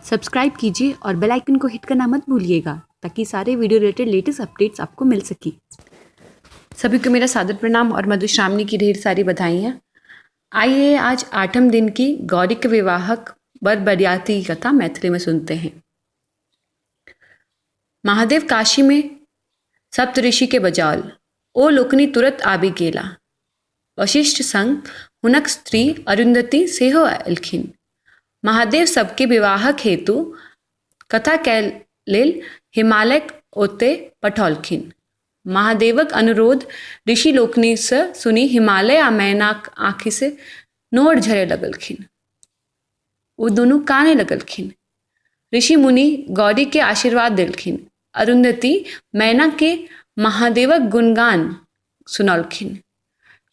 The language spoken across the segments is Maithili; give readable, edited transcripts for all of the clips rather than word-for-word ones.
सब्सक्राइब कीजिए और बेल आइकन को हिट करना मत भूलिएगा ताकि सारे वीडियो रिलेटेड लेटेस्ट अपडेट्स आपको मिल सकें। सभी को मेरा सादर प्रणाम और मधुश्रावणी की ढेर सारी बधाइयाँ। आइए आज आठम दिन की गौरी के विवाहक बर बरियाती की कथा मैथिली में सुनते हैं। महादेव काशी में सप्तऋषि के बजाओल। ओ लोकनि तुरत आबि गेला। वशिष्ठ संग हुनक स्त्री अरुन्धती सेहो अयलखिन। महादेव सबके विवाहक हेतु कथा कै लेल हिमालयक ओतय पठौलखिन। महादेवक अनुरोध ऋषि लोकनिसँ सुनि हिमालय आ मैनाक आँखिसँ नोर झरय लगलखिन। ओ दुनू कानय लगलखिन। ऋषि मुनि गौरीके आशीर्वाद देलखिन। अरुन्धती मैनाके महादेवक गुणगान सुनौलखिन।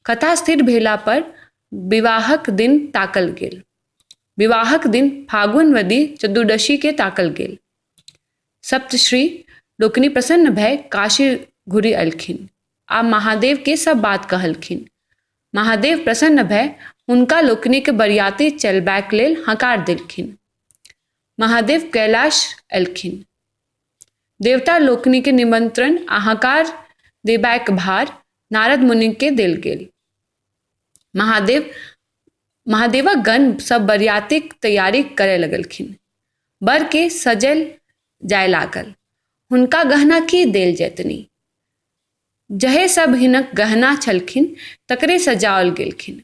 कथा स्थिर भेला पर विवाहक दिन ताकल गेल। विवाहक दिन फागुन वदी चतुर्दशीके ताकल गेल। सप्तश्री लोकनि प्रसन्न भए काशी घुरि अयलखिन आ महादेवके सब बात कहलखिन। महादेव प्रसन्न भए हुनका लोकनिक बरियाती चलबाक लेल हकार देलखिन। महादेव कैलाश अयलखिन। देवता लोकनिक निमंत्रण आ हकार देबाक भार नारद मुनिके देल गेल। महादेवक गण सब बरियातीक तैयारी करय लगलखिन। बर के सजल जाय लागल। हुनका गहना की देल जैतनि? जहे सब हिनक गहना छलखिन तकरे सजाओल गेलखिन।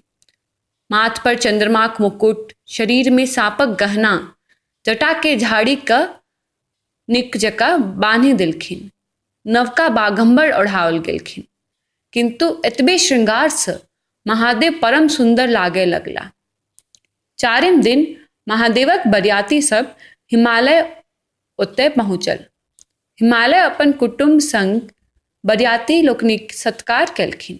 माथ पर चंद्रमाक मुकुट, शरीर में साँपक गहना, जटा के झाड़ी क नीक जकाँ बान्हि देलखिन। नवका बाघम्बर ओढ़ाओल गेलखिन। किन्तु एतबे श्रृंगारसँ महादेव परम सुन्दर लागय लगला। चारिम दिन महादेवक बरियाती सब हिमालय ओतय पहुँचल। हिमालय अपन कुटुम्ब संग बरियाती लोकनिक सत्कार केलखिन।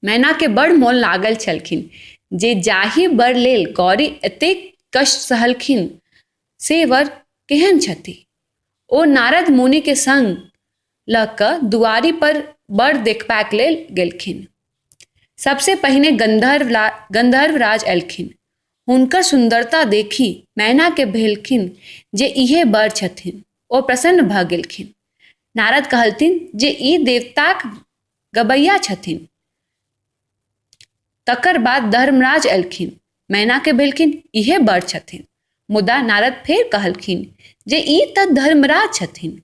मैनाके बड़ मोन लागल छलखिन जे जाहि वर लेल गौरी एतेक कष्ट सहलखिन से वर केहन छथि। ओ नारद मुनिके संग लऽ कऽ दुआरि पर वर देखबाक लेल गेलखिन। सबसँ पहिने गन्धर्वराज अयलखिन। हुनकर सुन्दरता देखि मैनाके भेलखिन जे इएह वर छथिन। ओ प्रसन्न भऽ गेलखिन। नारद कहलथिन जे ई देवताक गबैया छथिन। तकर बाद धर्मराज अयलखिन। मैनाके भेलखिन इएह वर छथिन। मुदा नारद फेर कहलखिन जे ई तऽ धर्मराज छथिन।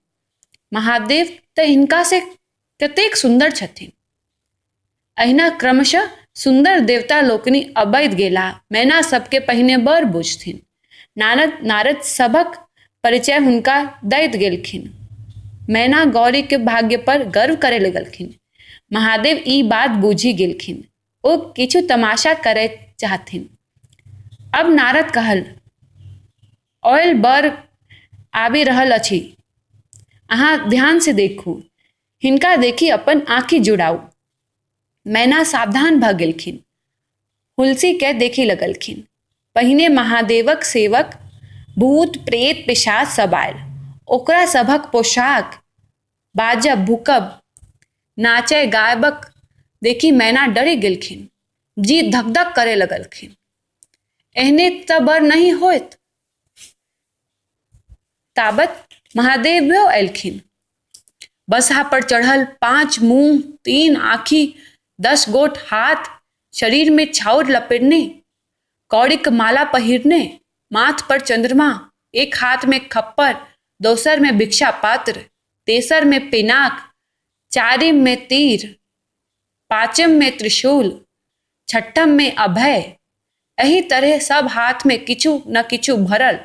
महादेव तऽ हिनका से कतेक सुन्दर छथिन। अहिना क्रमशः सुन्दर देवता लोकनि अबैत गेलाह। मैना सबके पहिने बर बुझथिन। नारद सभक परिचय हुनका दैत गेलखिन। मैना गौरीके भाग्य पर गर्व करय लगलखिन। महादेव ई बात बूझि गेलखिन। ओ किछु तमाशा करय चाहथिन। अब नारद कहल, ऑयल बर आबि रहल अछि। अहाँ ध्यान से देखू। हिनका देखि अपन आँखि जुड़ाउ। मैना सावधान भऽ गेलखिन। हुलसी के देखय लगलखिन। पहिने महादेवक सेवक भूत प्रेत पिशाच सब आयल। ओकरा सभक पोशाक, बाजब भूकब, नाचय गायबक देखि मैना डरि गेलखिन। जी धक-धक करय लगलखिन। एहने तऽ बर नहि होयत। ताबत महादेवो अयलखिन। बसहा पर चढ़ल 5 मुँह, 3 आँखि, 10 गोट हाथ, शरीर में छाउर लपेटने, कौड़ीक माला पहिरने, माथ पर चंद्रमा, एक हाथ में खप्पर, दोसर में भिक्षा पात्र, तेसर में पिनाक, चारिम में तीर, पाँचम में त्रिशूल, छठम में अभय। एहि तरह सब हाथ में किछु न किछु भरल,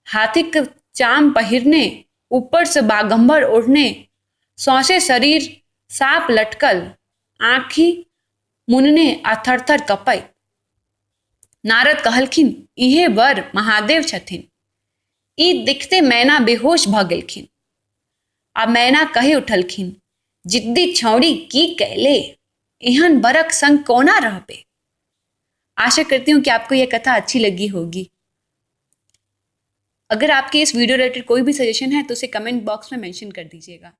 हाथीक चाम पहिरने, ऊपर से बाघम्बर ओढ़ने, सौंसे शरीर साँप लटकल, आँखि मुनने आ थरथर कँपैत। नारद कहलखिन, इहे वर महादेव छथिन। ई देखते मैना बेहोश भऽ गेलखिन आ मैना कहि उठलखिन, जिद्दी छौड़ी की कैले, एहन बरक संग कोना रहबे। आशा करती हूँ कि आपको यह कथा अच्छी लगी होगी। अगर आपके इस वीडियो रिलेटेड कोई भी सजेशन है तो उसे कमेंट बॉक्स में मेंशन कर दीजिएगा।